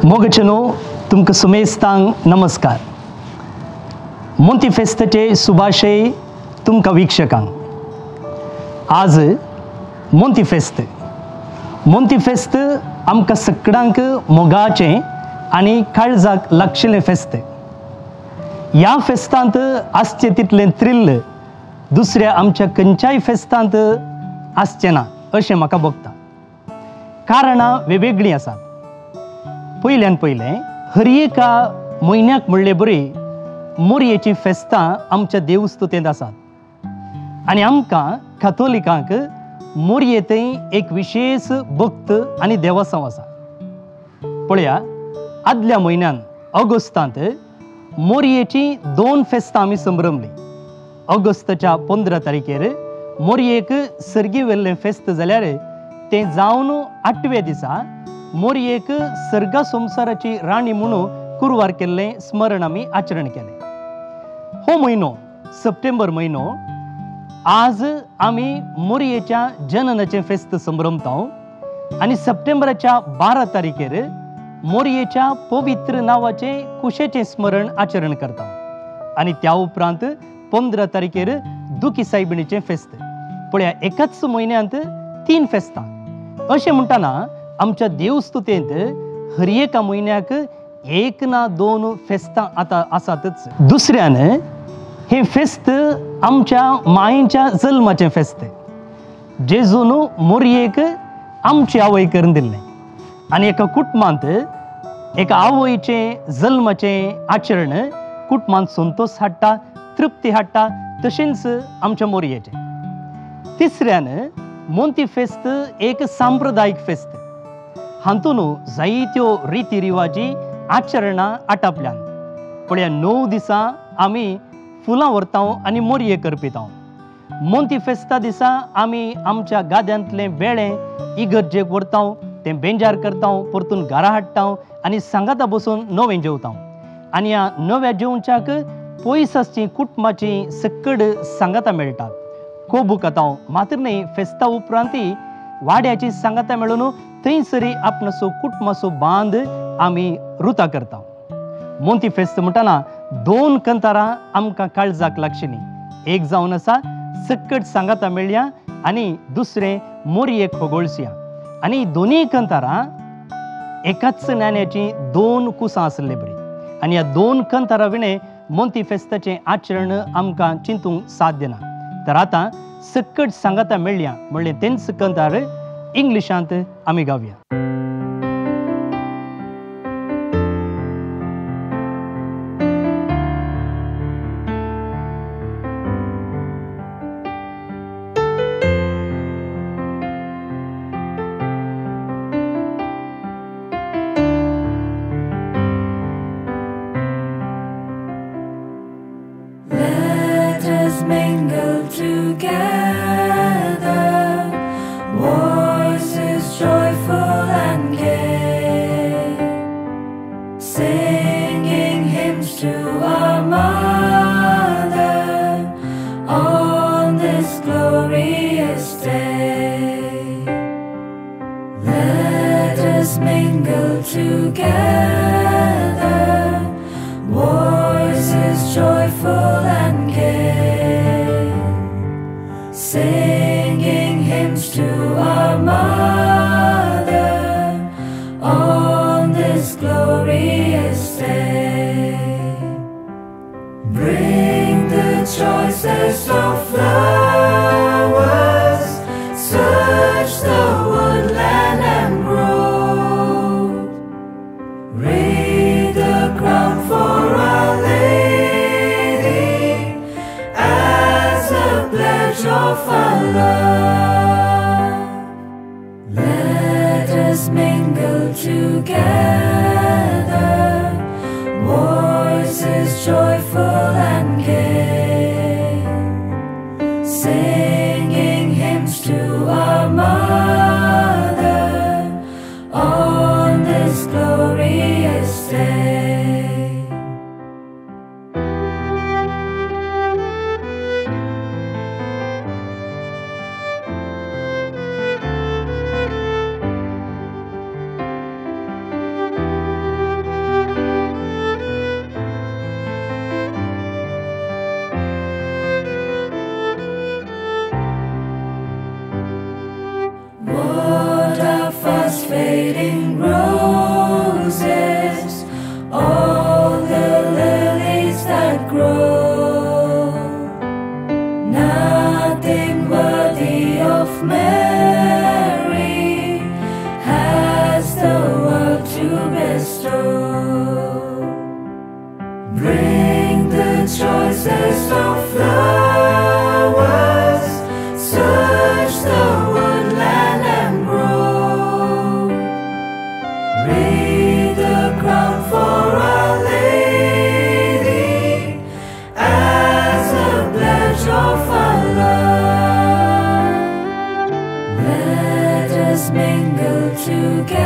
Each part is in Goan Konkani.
मोगचनो तुमकां सुमेस्तांक नमस्कार। मोंती फेस्ताचे सुभाशय तुमकां वीक्षकांक। आज मोंती फेस्त, मोंती फेस्त आमकां सगळ्यांक मोगाचें आनी काळजाक लागशिल्लें फेस्त। ह्या फेस्तांत आसचें तितलें थ्रिल दुसऱ्या आमच्या खंयच्याय फेस्तांत आसचें ना अशें म्हाका भोगता। कारणां वेगवेगळीं आसात। पयल्यान पयलें हर एका म्हयन्याक म्हणले बरी मोरयेचीं फेस्तां आमच्या देवस्तुतेंत आसात आनी आमकां कथोलिकांक मोरये थंय एक विशेश भक्त आनी देवसांव आसा। पळया, आदल्या म्हयन्यान ऑगस्टांत मोरयेचीं दोन फेस्तां आमी संभ्रमलीं। ऑगस्टाच्या 15 तारखेर मोरयेक सर्गी व्हेल्लें फेस्त जाल्यार तें जावन 8व्या दिसा मोरयेक सर्गा संवसाराची राणी म्हणून कुरवार केल्लें स्मरण आमी आचरण केलें। हो म्हयनो सप्टेंबर म्हयनो आज आमी मोरयेच्या जननाचें फेस्त संभ्रमता आनी सप्टेंबराच्या 12 तारखेर मोरयेच्या पवित्र नांवाचें कुशेचें स्मरण आचरण करता आनी त्या उपरांत 15 तारखेर दुखी सायबिणीचें फेस्त। पळया, एकाच म्हयन्यांत 3 फेस्तां। अशें म्हणटना आमच्या देवस्तुतेंत हर एका म्हयन्याक 1 ना 2 फेस्तां आतां आसातच। दुसऱ्यान हें फेस्त आमच्या मायेच्या जल्माचें फेस्त। जेजून मोरयेक आमची आवय करून दिल्लें आनी एका कुटुंबांत एका आवयचें जल्माचें आचरण कुटुंबांत संतोश हाडटा, तृप्ती हाडटा, तशेंच आमच्या मोरयेचें। तिसऱ्यान मोंती फेस्त एक सांप्रदायीक फेस्त। हातून जायत्यो रिती रिवाजी आचरणां आटापल्यान। पळया, 9 दिसां आमी फुलां व्हरता आनी मोरये करपिता। मोंती फेस्ता दिसा आमी आमच्या गाद्यांतलें बेळें इगर्जेक व्हरता, तें बेंजार करता, परतून घरा हाडटा आनी सांगाता बसून नवें जेवता आनी ह्या नव्या जेवच्याक पयस आसची कुटुंबाची सकड सांगाता मेळटात, कोबू खाता। मात्र न्हय, फेस्ता उपरांत वाड्याची सांगाता मेळून थंयसरी आपणाचो कुटुंबाचो बांद आमी रुता करता। मोंती फेस्त म्हणटना 2 कंतारां आमकां काळजाक लागशिल्लीं। एक जावन आसा सकट सांगाता मेळया आनी दुसरें मोरयेक होगोळसिया। आनी दोनूय कंतारां एकाच नाण्याचीं 2 कुसां आसले बरी आनी ह्या 2 कंतारां विणें मोंती फेस्ताचें आचरण आमकां चिंतूंक साध्य ना। तर आतां सकट सांगाता मेळया म्हणलें तेंच कंतार इंग्लिशांत आमी गावया। Let us mingle together, voices joyful and gay, singing hymns to our Mother on this glorious day. Let us mingle together, voices joyful and gay, singing hymns to our Mother on this glorious day. Bring the choicest of flowers, search the woodland and grove, wreathe the crown for our Lady as a pledge of our love. Let us mingle together, voices joyful and gay, singing hymns to our Mother on this glorious day. that grow. Nothing worthy of Mary has the world to bestow. Bring the choicest of flowers, search the woodland and grove. Wreathe the crown for Our Lady as a pledge of our love. Let us mingle together,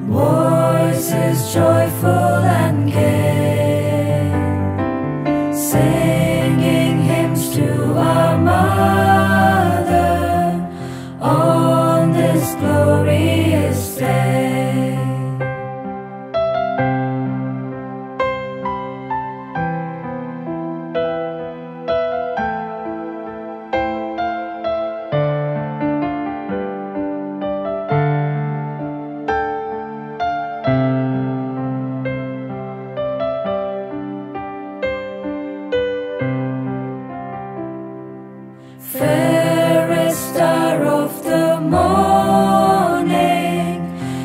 voices joyful and gay, singing hymns to our Mother on this glorious day. Fairest star of the morning,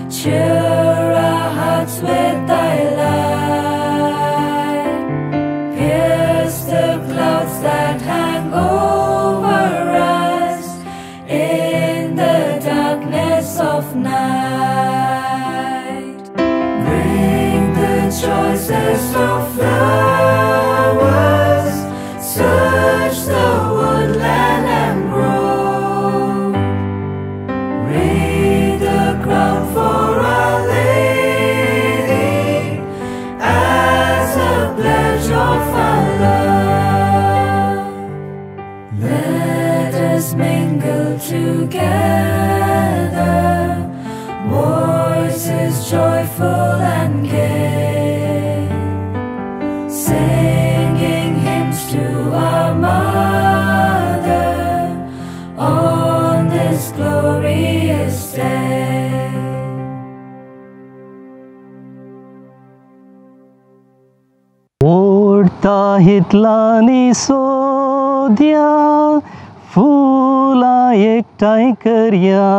cheer our hearts with thy light. Pierce the clouds that hang over us in the darkness of night. Bring the choicest of flowers, search the woodland and grove. Wreathe the crown for Our Lady as a pledge of our love. Let us mingle together, voices joyful and gay, singing hymns to our Mother on this glorious day. ओडता हितलांनी सोद्या फुलां एकठांय करया,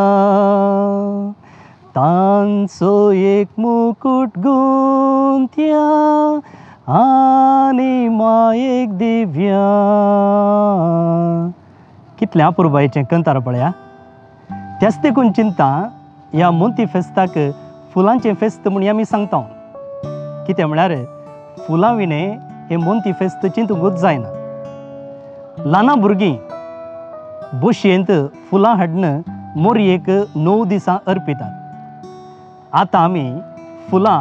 तांचो एक मुकूट गुंथया आनी मायेक दिव्या. कितलें अपुरबायेचें कंतार पळया. त्याच देखून चिंता ह्या मोंती फेस्ताक फुलांचें फेस्त म्हूण आमी सांगता. कितें म्हळ्यार फुलां विणें हें मोंती फेस्त चिंतूंकूच जायना. ल्हानां भुरगीं बोशयेंत फुलां हाडून मोरयेक 9 दिसां अर्पितात. आतां आमी फुलां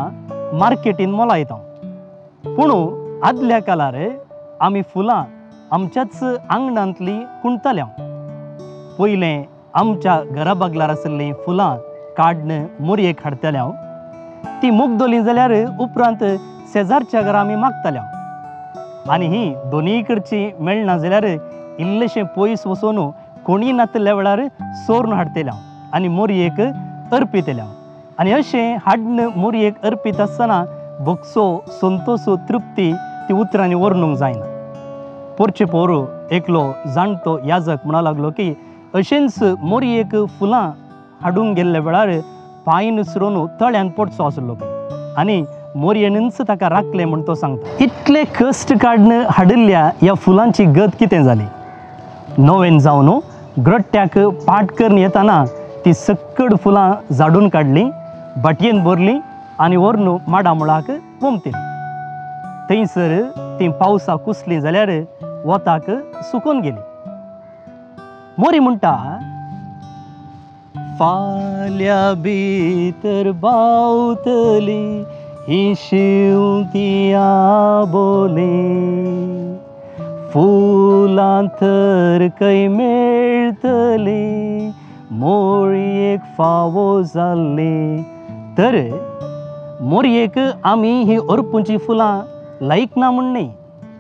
मार्केटीन मोलायता, पूण आदल्या काळार आमी फुलां आमच्याच आंगणांतलीं कुंतल्या. पयलें आमच्या घरा बागलार आशिल्लीं फुलां काडून मोरयेक हाडटल्या, ती मुगदोली जाल्यार उपरांत शेजारच्या घरा आमी मागतल्या. आनी ही दोनूय कडची मेळना जाल्यार इल्लेशें पयस वचून कोणीय नातल्या वेळार सोरून हाडटल्या आनी मोरयेक अर्पितल्या. आनी अशें हाडून मोरयेक अर्पीत आसतना भोगसो संतोष तृप्ती ती उतरांनी वर्णूंक जायना. पोरचे पोर एकलो जाणटो याजक म्हणा लागलो की अशेंच मोरयेक फुलां हाडूंक गेल्ल्या वेळार पांय निसरून तळ्यान पडचो आसलो आनी मोरयेनूच ताका राखलें म्हूण तो सांगता. इतले कश्ट काडून हाडिल्ल्या ह्या फुलांची गत कितें जाली? नवेन जावन ग्रट्ट्याक पाट करून येताना ती सक्कड फुलां झाडून काडलीं, भाटयेन भरलीं आनी व्हरून माडा मुळाक वोमतली. थंयसर ती पावसाक कुसलीं जाल्यार वताक सुकून गेली. मोरी म्हणटा, फाल्यां भितर बावतली ही शिंवती आबोली, फुलां तर खंय मेळटली मोरयेक फावो जाल्ली. तर मोरयेक आमी ही अर्पूंची फुलां लायक ना म्हूण न्ही,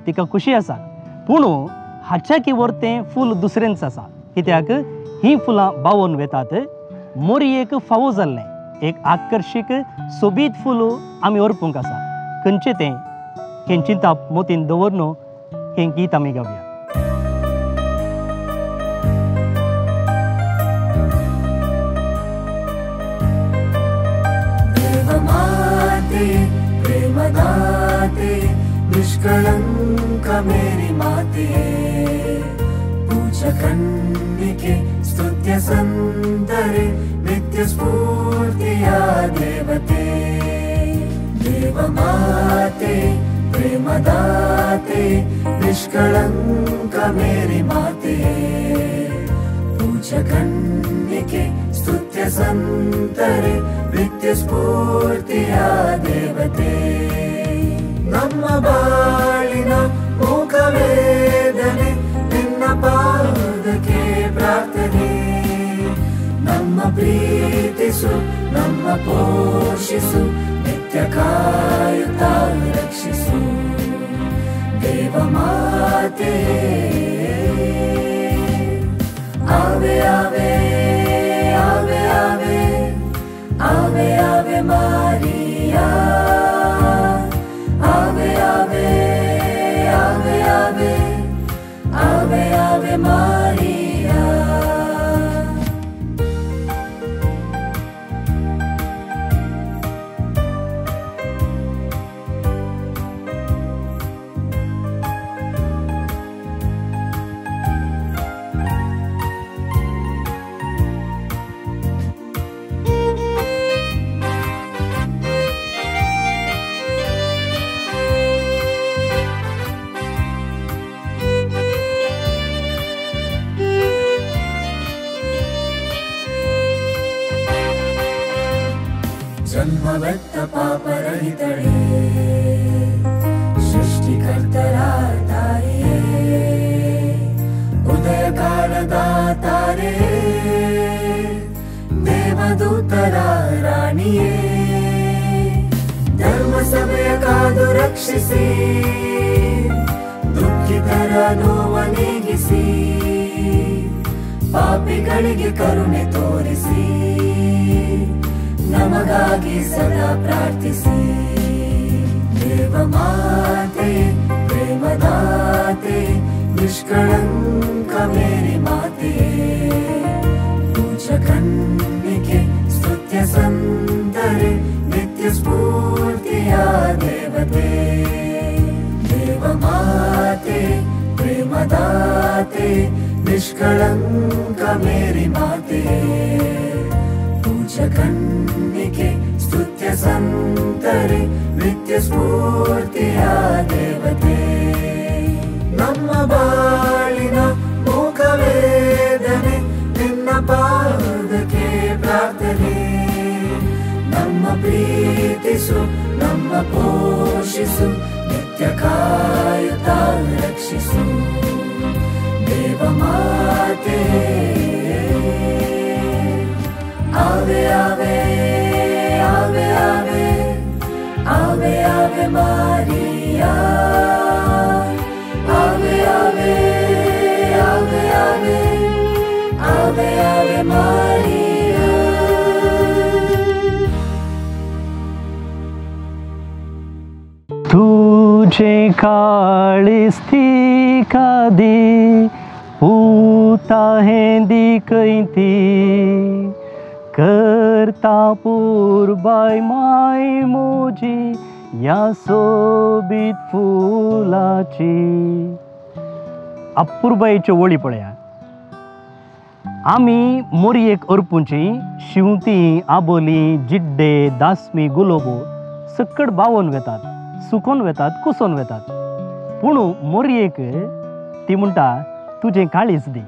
तिका खुशी आसा, पूण हाच्या की वरतें फूल दुसरेंच आसा. कित्याक ही फुलां बावोन वेतात. मोरयेक फावो जाल्लें एक आकर्शीक सोबीत फूल आमी अर्पूंक आसा. खंयचें तें? हें चिंताप मोतीन दवरन हें गीत आमी गावया. देवमाते प्रेमदाते निष्कलंक मेरी माते, पूज्य कन्निके स्तुत्य सुंदरे नित्य स्फूर्तिया देवते. देवमाते प्रेमदाते निष्कलंक मेरी माते, पूज्य कन्निके स्तुत्य संतरे नित्य स्फूर्तिया देवते. ನಮ್ಮ ಬಾಳಿನ ಮೂಕವೇದನೆ ನಿನ್ನ ಪಾದಕ್ಕೆ ಪ್ರಾರ್ಥನೆ, ನಮ್ಮ ಪ್ರೀತಿಸು ನಮ್ಮ ಪೋಷಿಸು ನಿತ್ಯ ಕಾಯುತ್ತಾ ರಕ್ಷಿಸು ದೇವಮಾತೆ. Ave Ave Ave Ave Ave Ave Maria, Ave Ave Ave Ave Ave Ave Maria. ಜನ್ಮವೆತ್ತ ಪಾಪರಹಿತಳೇ ಸೃಷ್ಟಿಕರ್ತರ ತಾಯಿಯೇ, ಉದಯಕಾಲದ ತಾರೆ ದೇವದೂತರ ರಾಣಿಯೇ, ಧರ್ಮಸಭೆಯ ಕಾದು ರಕ್ಷಿಸಿ ದುಃಖಿತರ ನೋವ ನೀಗಿಸಿ ಪಾಪಿಗಳಿಗೆ ಕರುಣೆ ತೋರಿಸಿ ನಮಗಾಗಿ ಸದಾ ಪ್ರಾರ್ಥಿಸಿ. ದೇವಮಾತೆ ಪ್ರೇಮದಾತೆ ನಿಷ್ಕಳಂಕ ಮೇರಿ ಮಾತೆ, ಪೂಜ್ಯ ಕನ್ನಿಕೆ ಸ್ತುತ್ಯ ಸಂತರೆ ನಿತ್ಯ ಸ್ಫೂರ್ತಿಯ ದೇವತೆ. ದೇವಮಾತೆ ಪ್ರೇಮದಾತೆ ನಿಷ್ಕಳಂಕ ಮೇರಿ ಮಾತೆ, ಪೂಜ್ಯ ಕನ್ನಿಕೆ ಸ್ತುತ್ಯ ಸಂತರೆ ನಿತ್ಯ ಸ್ಫೂರ್ತಿಯ ದೇವತೆ. ನಮ್ಮ ಬಾಳಿನ ಮೂಕವೇದನೆ ನಿನ್ನ ಪಾದಕ್ಕೆ ಪ್ರಾರ್ಥನೆ, ನಮ್ಮ ಪ್ರೀತಿಸು ನಮ್ಮ ಪೋಷಿಸು ನಿತ್ಯ ಕಾಯುತ್ತಾ ರಕ್ಷಿಸು ದೇವಮಾತೆ. Ave Ave Ave Ave Ave Ave Maria, Ave Ave Ave Ave Ave Ave Maria. तुझे काळिस्ती कादी पूता हेंदी कैती, करता पूर्बाय my मोजी या सोबीत फुलाची. अपुर्बायेच्यो वळी पळया. आमी मोरयेक अर्पुंची शिंवती आबोली जिड्डे दासमी गुलोबो सकट बावोन वेतात, सुकोन वेतात, कुसोन वेतात. पूण मोरयेक ती म्हणटा तुजें काळीज दी,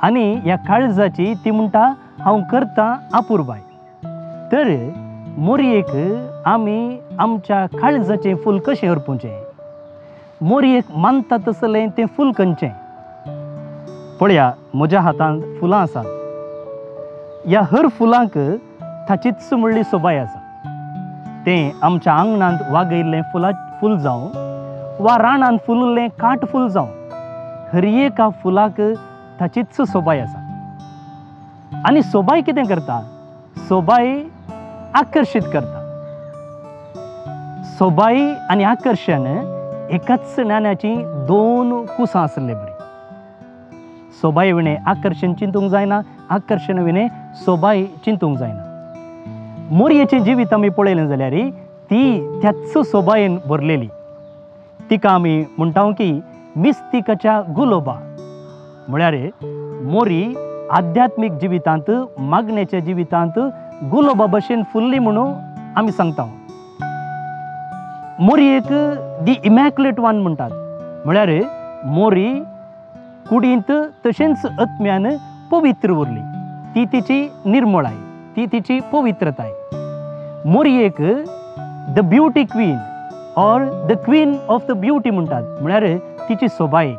आनी ह्या काळजाची ती म्हणटा हांव करतां अपुर्बाय. तर मोरयेक आमी आमच्या काळजाचें फूल कशें अर्पुचें, मोरयेक मानता तसलें तें फूल खंयचें? पळया म्हज्या हातांत फुलां आसात. ह्या हर फुलांक ताचीच म्हणली सोबाय आसा. तें आमच्या आंगणांत वागयल्लें फूल जावं वा रानांत फुलिल्लें काट फूल जावं, हर एका फुलाक ताचीच सोबाय आसा. आनी सोबाय कितें करता? सोबाय आकर्शीत करता. सोबाय आनी आकर्शण एकाच नाण्याची दोन कुसां आसले बरी। सोबाय विणे आकर्शण चिंतूंक जायना, आकर्शण विणे सोबाय चिंतूंक जायना। मोरयेचें जिवीत आमी पळयलें जाल्यार ती त्याच सोबायेन भरलेली। तिका आमी म्हणटा की मिस्तिकाच्या गुलोबा, म्हळ्यार मोरी आध्यात्मीक जिवितांत मागण्याच्या जिवितांत गुलोबा भशेन फुल्ली म्हणून आमी सांगता। मोरयेक दी इमॅक्युलेट वन म्हणटात, म्हळ्यार मोरी कुडींत तशेंच आत्म्यान पवित्र उरली, ती तिची निर्मळाय, ती तिची पवित्रताय। मोरयेक the beauty queen or the queen of the beauty म्हणटात, म्हळ्यार तिची सोबाय,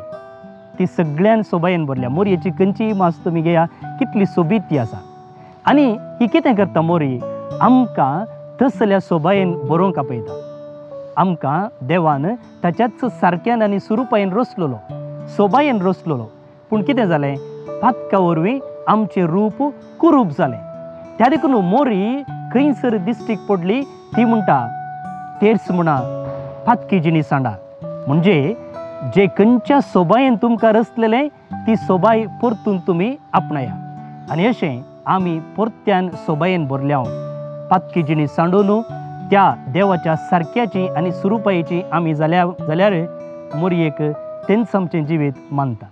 ती सगळ्यान सोबायेन भरल्या। मोरयेची खंयचीय मास तुमी घेया, कितली सोबीत ती आसा। आनी ही कितें करता मोरी, आमकां तसल्या सोबायेन बरोवंक आपयता। आमकां देवान ताच्याच सारक्यान आनी सुरुपायेन रचलेलो, सोबायेन रचलेलो, पूण कितें जालें, पातका वरवीं आमचें रूप कुरूप जालें। त्या देखून मोरी खंयसर दिश्टीक पडली ती म्हणटा तेर्स म्हणा पातकी जिणी सांडा, म्हणजे जे खंयच्या सोबायेन तुमकां रचलेलें ती सोबाय परतून तुमी आपणाया। आनी अशें आमी परत्यान सोबायेन भरल्या, पातकी जिणी सांडून त्या देवाच्या सारक्याची आनी सुरुपायेची आमी जाल्या जाल्यार मोरयेक तेंच आमचें जिवीत मानता।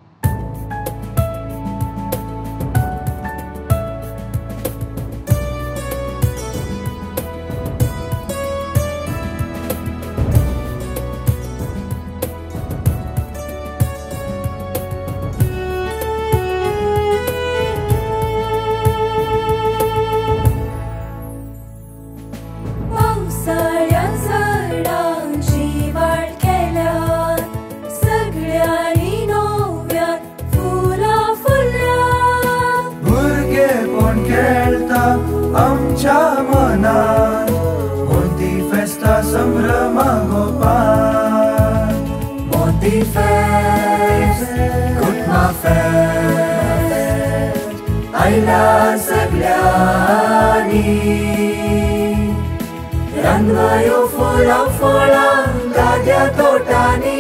रंगयो फुलां फळां गाद्या तोटांनी,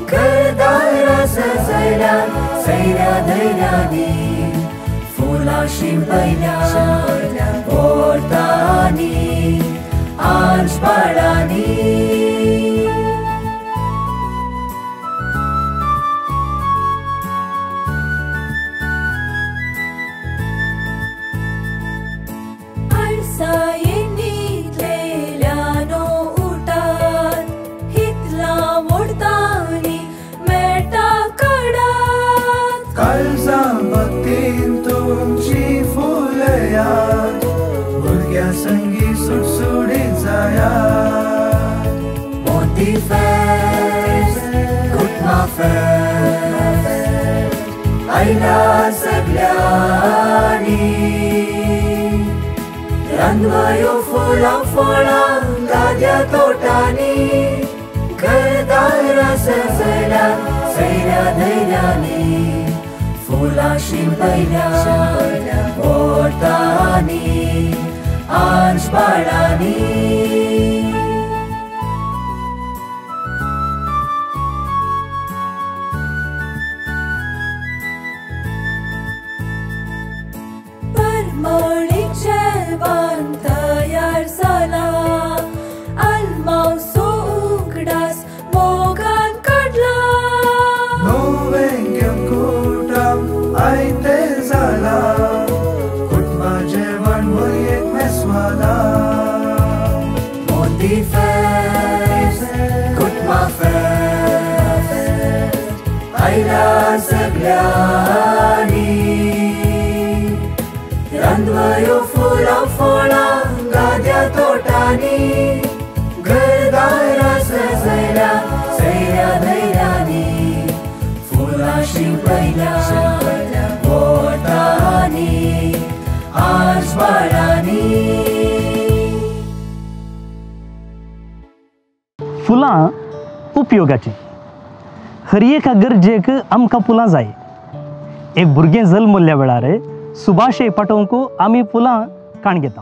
घरदारां सजयल्या सैऱ्या धैर्यांनी, फुलां शिंपयल्या पोटांनी आंजपाडांनी। संगी सुटसुडीत जायात। मोती फेस्त कुटमा फेस्त आयला सगळ्यांनी, रंगयो फुलां फळां गाद्या तोटांनी, घरदारां सजयल्या सैऱ्या धैर्यांनी, फुलां शिंपयल्या पोटांनी आंजपाडांनी। परमळी जेवण तयार जाला, आलमावसो उगडास मोगान काडला, नवें कुटाम आयतें जाला, कुटमा जेवण मोरयेक मेस्वाला। मोती फेस्त कुटमा फेस्त आयला सगळ्यांनी, रंगयो फुलां फळां गाद्या तोटांनी, घरदारां सजयल्या सैऱ्या धैर्यांनी, फुलां शिंपयल्या पोटांनी आंजपाडांनी। फुलां उपयोगाचीं, हर एका गरजेक आमकां फुलां जाय। एक भुरगें जल्मल्ल्या वेळार सुभाशे पाठोवंक आमी फुलां काण घेता,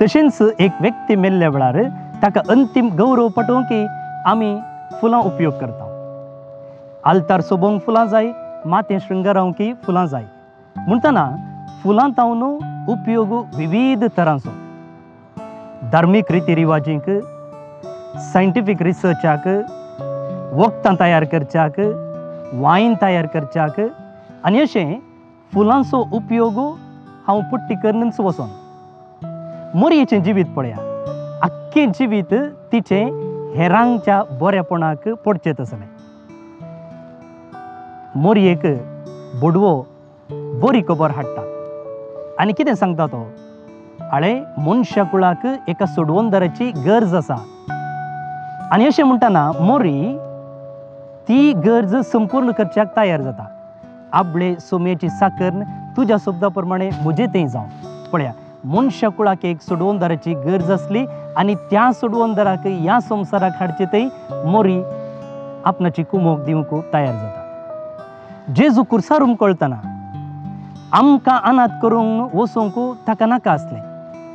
तशेंच एक व्यक्ती मेल्ल्या वेळार ताका अंतीम गौरव पटोवंक आमी फुलां उपयोग करता. आल्तार सोबोवंक फुलां जाय, माथें शृंगारावंक फुलां जाय. म्हणटना फुलां तावन उपयोग विविध तरांचो, धार्मीक रिती रिवाजींक, सायंटिफीक रिसर्चाक, वखदां तयार करच्याक, वायन तयार करच्याक आनी अशें फुलांचो उपयोग हांव पुट्टी करूनच वचोन. मोरयेचें जिवीत पळया, आख्खें जिवीत तिचें हेरांच्या बरेपणाक पडचें तसलें. मोरयेक बोडवो बरी खबर हाडटा आनी कितें सांगता तो, आळे मनशा कुळाक एका सोडवणदाराची गरज आसा. आनी अशें म्हणटना मोरी ती गरज संपूर्ण करच्याक तयार जाता. आपले सोमयेची साकर तुज्या शब्दा प्रमाणे म्हजे थंय जावं. पळया, मनशा कुळाक एक सोडवणदाराची गरज आसली आनी त्या सोडवणदाराक ह्या संवसाराक हाडचे थंय मोरी आपणाची कुमोक दिवंक तयार जाता. जेजू कुर्सार उमकळतना आमकां अनाथ करूंक वचूंक ताका नाका आसलें,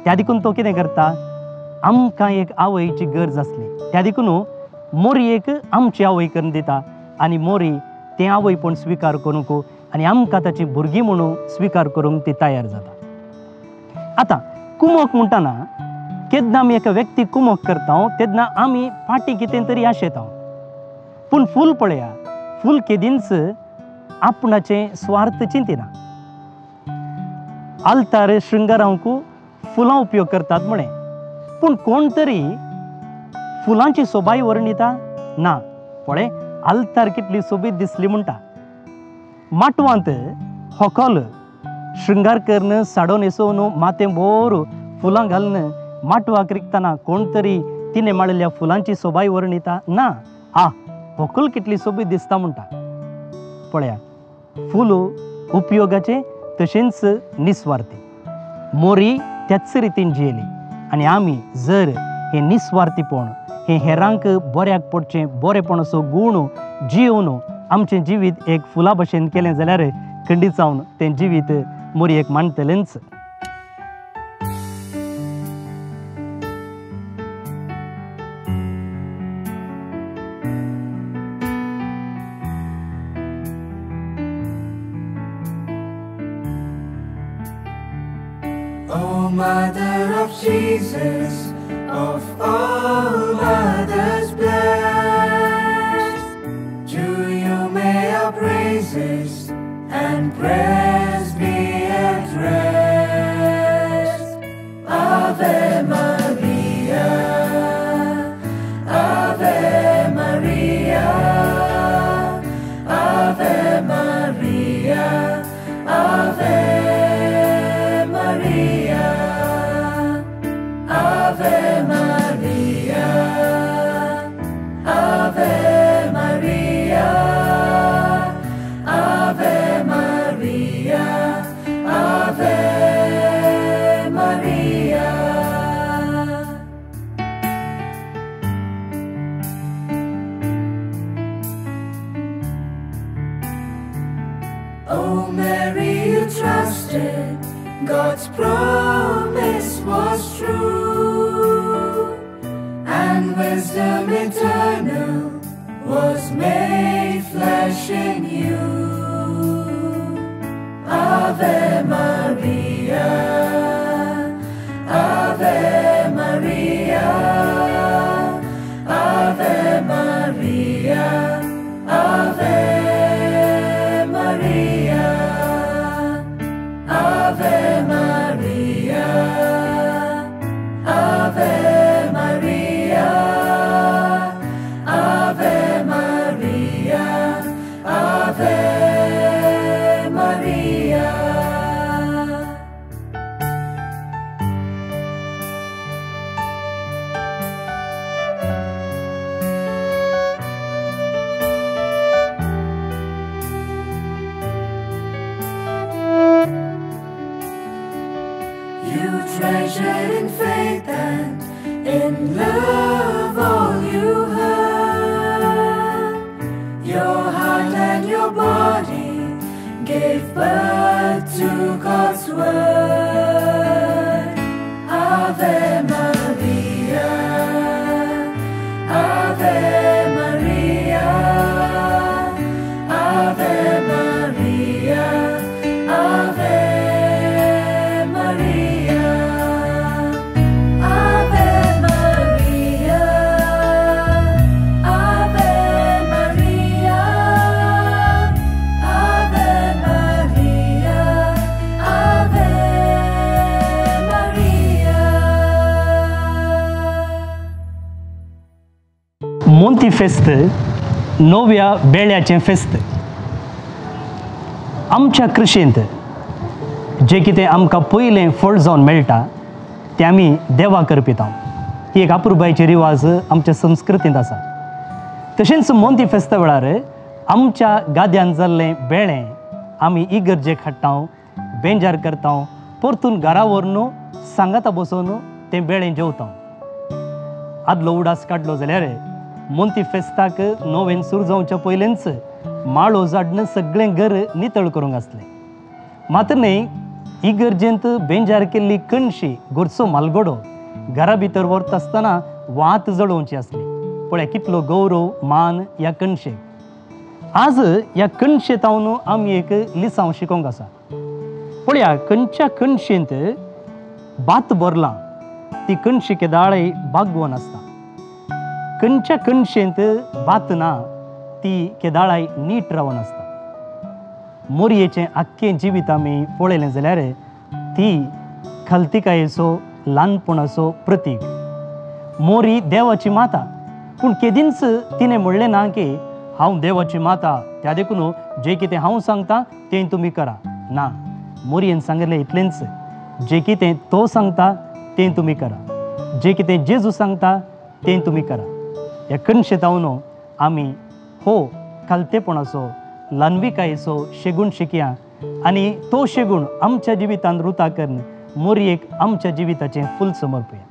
त्या देखून तो कितें करता, आमकां एक आवयची गरज आसली, त्या देखून मोरयेक आमची आवय करून दिता आनी मोरी तें आवयपण स्विकार करूंक आनी आमकां ताची भुरगीं म्हणून स्विकार करूंक ती तयार जाता. आतां कुमोक म्हणटना केन्ना आमी एका व्यक्तीक कुमोक करता तेन्ना आमी फाटीं कितें तरी आशेता, पूण फूल पळया, फूल केदींच आपणाचें स्वार्थ चिंतिना. आल्तार शृंगारावंक फुलां उपयोग करतात म्हळें, पूण कोण तरी फुलांची सोबाय वर्णिता ना. पळय, आल्तार कितली सोबीत दिसली म्हणटा. माटवांत होकल शृंगार करून साडो न्हेसोवन माथें भोर फुलां घालून माटवाक रिगतना कोण तरी तिणें माळिल्ल्या फुलांची सोबाय वर्णिता ना. आ होकल कितली सोबीत दिसता म्हणटा. पळया, फूल उपयोगाचें तशेंच निस्वार्थी. मोरी त्याच रितीन जियेली आनी आमी जर हें निस्वार्थीपण, हें हेरांक बऱ्याक पडचें बरेपण असो गूण जियोवन आमचें जिवीत एक फुलां भशेन केलें जाल्यार खंडीत जावन तें जिवीत मोरयेक मांडटलेंच. O Mother of Jesus, of all mothers blessed, to you may our praises and prayers be addressed. Ave Maria, Ave Maria, Ave Maria, Ave Maria, Ave Maria, Ave Maria, Ave Maria, Ave Maria. O Mary, you trusted God's promise was true, and wisdom eternal was made flesh in you. Ave Maria, Ave Maria, Ave Maria, Ave Maria, Ave Maria, Ave Maria, Ave Maria, Ave Maria. You treasured in faith and in love all you heard. Your heart and your body gave birth to God's word. Ave Maria, Monti फेस्त नव्या बेळ्याचें फेस्त. आमच्या कृशींत जें कितें आमकां पयलें फळ जावन मेळटा तें आमी देवाक अर्पिता. ही एक अपुरबायची रिवाज आमच्या संस्कृतींत आसा. तशेंच मोंती फेस्ता वेळार आमच्या गाद्यान जाल्लें बेळें आमी इगर्जेक हाडटा, बेंजार करता, परतून घरा व्हरून सांगाता बसोवन तें बेळें जेवता. आदलो उडास काडलो जाल्यार मोंती फेस्ताक नवेन सुरू जावच्या पयलेंच माळो जाडन सगळें घर नितळ करूंक आसलें. मात न्हय इगर्जेंत बेंजार केल्ली कणशी घरचो मालगडो घरा भितर व्हरता आसतना वात जळोवची आसली. पळय कितलो गौरव मान ह्या कणशेक. आज ह्या कणशेतावन आमी एक लिसांव शिकोंक आसा. पळया खंयच्या कणशेंत भात भरलां ती कणशी केदाळय बागवोन आसता. खंयच्या कणशेंत भात ना ती केदाळाय नीट रावन आसता. मोरयेचें आख्खें जिवीत आमी पळयलें जाल्यार ती खालतिकायेचो ल्हानपणाचो प्रतीक. मोरी देवाची माता, पूण केदींच तिणें म्हणलें ना की हांव देवाची माता त्या देखून जें कितें हांव सांगता तें तुमी करा. ना, मोरयेन सांगिल्लें इतलेंच, जें कितें तो सांगता तें तुमी करा, जें कितें जेजू सांगता तें तुमी करा. ह्या कणशेतावन आमी हो खालतेपणाचो ल्हानविकायेचो शेगूण शिकया आनी तो शेगूण आमच्या जिवितांत रुता करून मोरयेक आमच्या जिविताचें फूल समर्पया.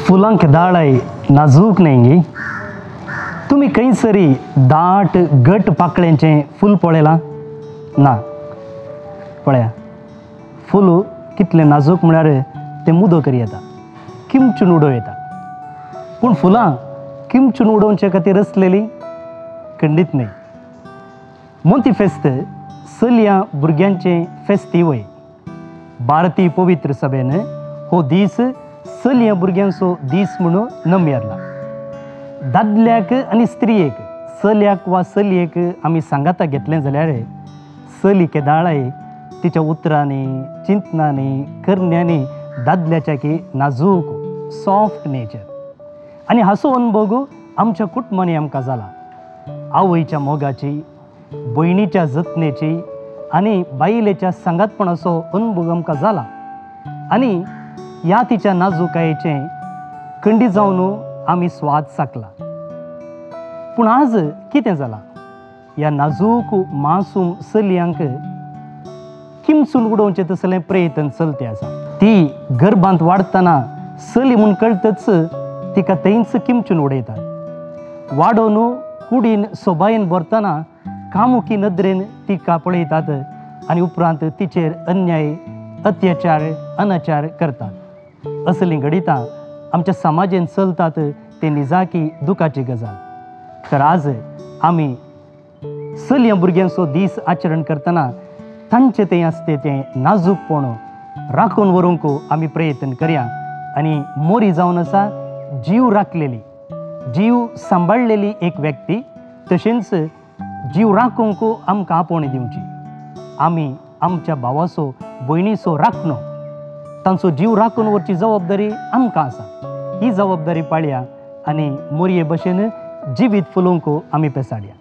फुलांक दाळाय नाजूक न्हय गी. तुमी खंयसरी दाट घट पाकळ्यांचें फूल पळयलां ना? पळया फूल कितलें नाजूक म्हळ्यार तें मुदो करी येता, किमचून उडोवं येता. पूण फुलां किमचून उडोवचे खातीर आसलेली खंडीत न्हय. मोंती फेस्त चलयां भुरग्यांचें फेस्तीवय. भारतीय पवित्र सभेन हो दीस चलयां भुरग्यांचो दीस म्हणून नमयारला. दादल्याक आनी स्त्रियेक, चल्याक वा चलयेक आमी सांगाता घेतलें जाल्यार चली केदाळाय तिच्या उतरांनी, चिंतनांनी, करण्यांनी दादल्याच्या की नाजूक सॉफ्ट नेचर. आनी हाचो अनुभव आमच्या कुटुंबांनी आमकां जाला. आवयच्या मोगाची, भयणीच्या जतनेची आनी बायलेच्या सांगातपणाचो अनुभव आमकां जाला आनी ह्या तिच्या नाजूकायेचें खंडी जावन आमी स्वाद साकला. पूण आज कितें जालां, ह्या नाजूक मासूम चलयांक किमसून उडोवचें तसलें प्रयत्न चलते आसा. ती गर्भांत वाडटना चली म्हूण कळटच तिका थंयच किमचून उडयतात. वाडोवन कुडीन सोबायेन भरतना कामुकी नदरेन तिका पळयतात आनी उपरांत तिचेर अन्याय, अत्याचार, अनाचार करतात. असलीं घडितां आमच्या समाजेन चलतात ते निजाकी दुखाची गजाल. तर आज आमी चलयां भुरग्यांचो दीस आचरण करतना तांचें तें आसते तें नाजूकपण राखून व्हरूंक आमी प्रयत्न करया आनी मोरी जावन आसा जीव राखलेली, जीव सांबाळलेली एक व्यक्ती, तशेंच जीव राखूंक आमकां आपोवणी दिवची. आमी आमच्या भावाचो भयणीचो राखणो, तांचो जीव राखून व्हरची जबाबदारी आमकां आसा. ही जबाबदारी पाळया आनी मोरये भशेन जिवीत फुलोवंक आमी पेसाडया.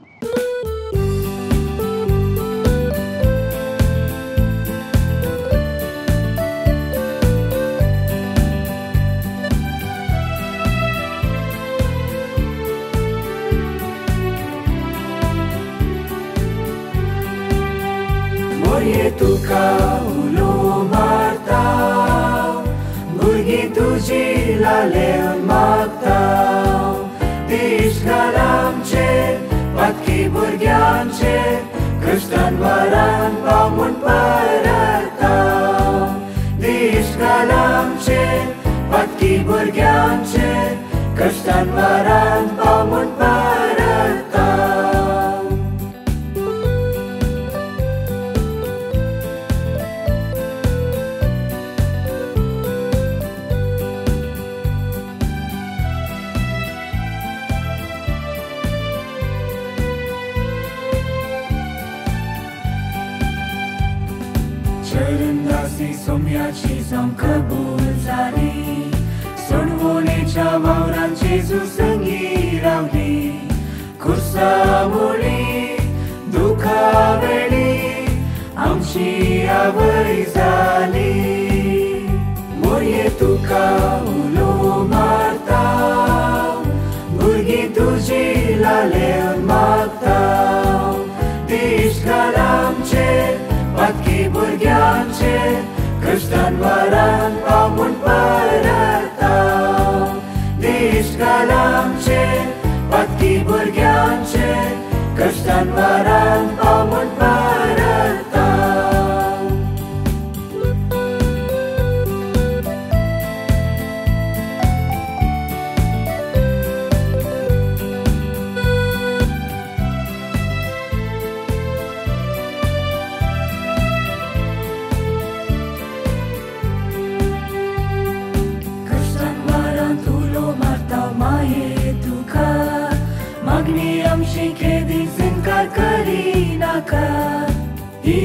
तुका उलो मारता, भुरगीं तुजी लालेवन मागता, दीस घाल आमचे पातकी भुरग्यांचे, क्रिस्तान वरान पाव म्हूण परता, दीस घाल आमचे पातकी भुरग्यांचे, क्रिस्तान वरान पाव म्हूण परता. चरणदासी सोम्याची जावं कबूल जाली, सोडवणेच्या वावरान जेजू संगी रावली, खुर्सा मुळी दुखा वेळी आमची आवय जाली. मोरये तुका उलो मारता, भुरगीं तुजी लालेवन मागता, दीस घाल आमचे पातकी भुरग्यांचे, क्रिस्तान वरान पाव म्हूण परता, दीस घाल आमचे पातकी भुरग्यांचे, क्रिस्तान वरान पाव म्हूण परता.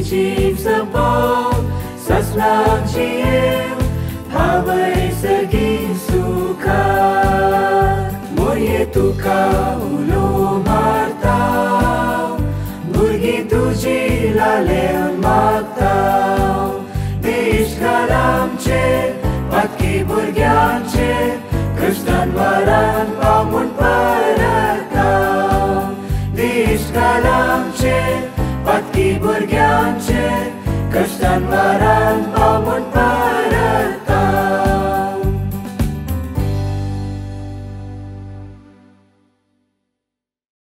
जीव सपोव ससनाक जियेव भावय सगीं सुखा, मोरये तुका उलो मारता, भुरगीं तुजी लालेवन मागता, दीस घाल आमचे पातकी भुरग्यांचे, क्रिस्तान वरान पाव म्हूण परता, दीस घाल आमचे पातकी भुरग्यांचे, क्रिस्तान वरान पाव म्हूण परता.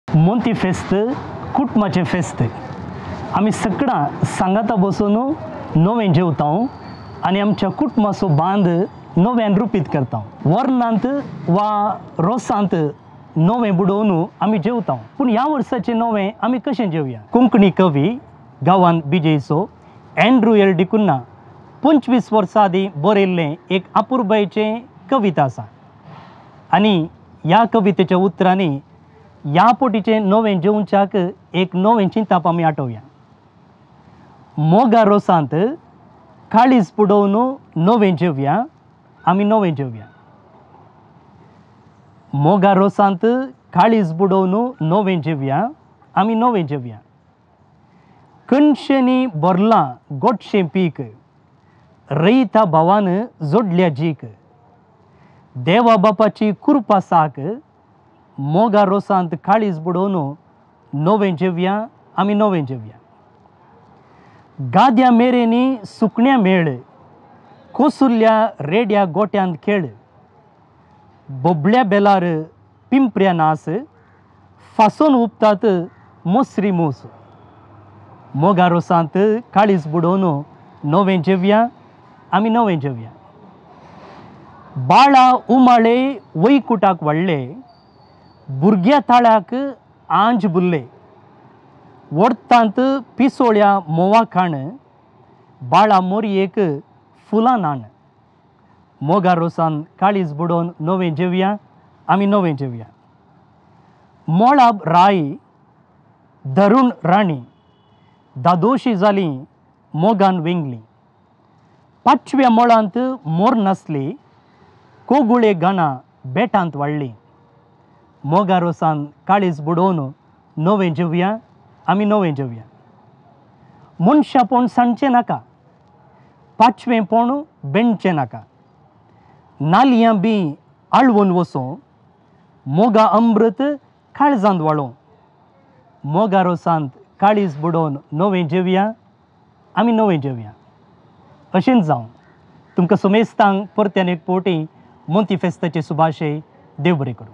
मोंती फेस्त कुटुंबाचें फेस्त. आमी सगळां सांगाता बसून नवें जेवता आनी आमच्या कुटुंबाचो बांद नव्यान रुपीत करता. वर्णांत वा रोसांत नवें बुडोवन आमी जेवता. पूण ह्या वर्साचें नवें आमी कशें जेवया? कोंकणी कवी गांवान बिजयचो एंड्रू एल डिकुन्हा 25 वर्सां आदीं बरयल्लें एक अपुरबायेचें कविता आसा आनी ह्या कवितेच्या उतरांनी ह्या पोटीचें नवें जेवच्याक एक नवें चिंताप आमी आठोवया. मोगा रोसांत काळीज पुडोवन नवें जेवया, आमी नवें जेवया. मोगा रोसांत काळीज बुडोवन नवें जेवया, आमी नवें जेवया. कणशेंनी भरलां गोडशें पीक, रयता भावान जोडल्या जीक. देवा बापाची कृपा साक, मोगा रोसांत काळीज बुडोवन नवें जेवया आमी नवें जेवया. गाद्या मेरेनी सुकण्या मेळ, कोसुल्ल्या रेड्या गोट्यांत खेळ. बोबल्या बेलार पिंपऱ्या नास, फासून उपतात मोसरी मूस. मोगा रोसांत काळीज बुडोवन नवें जेवया आमी नवें जेवया. बाळा उमाळे वैकुटाक वाडले, भुरग्या ताळ्याक आंज बुल्ले. वडतांत पिसोळ्या मोवा खाण, बाळा मोरयेक फुलां नाण. मोगा रोसान काळीज बुडोवन नवें जेवया आमी नवें जेवया. मोळाब राय धरुण राणी, दादोशी जाली मोगान वेंगली. पांचव्या मोळांत मोर नासली, कोगुळे गाणां बेटांत वाडली. मोगा रोसान काळीज बुडोवन नवें जेवया आमी नवें जेवया. मनशापण सांडचें नाका, पांचवेंपण बेणचें नाका. नालयां बी आळवून वचूं, मोगा अमृत काळजांत वाळों. मोगा रोसांत काळीज बुडोवन नवें जेवया आमी नवें जेवया. अशेंच जावं. तुमकां सुमेस्तांक परत्यान एक पोटी मोंती फेस्ताचे सुभाशे. देव बरें करूं.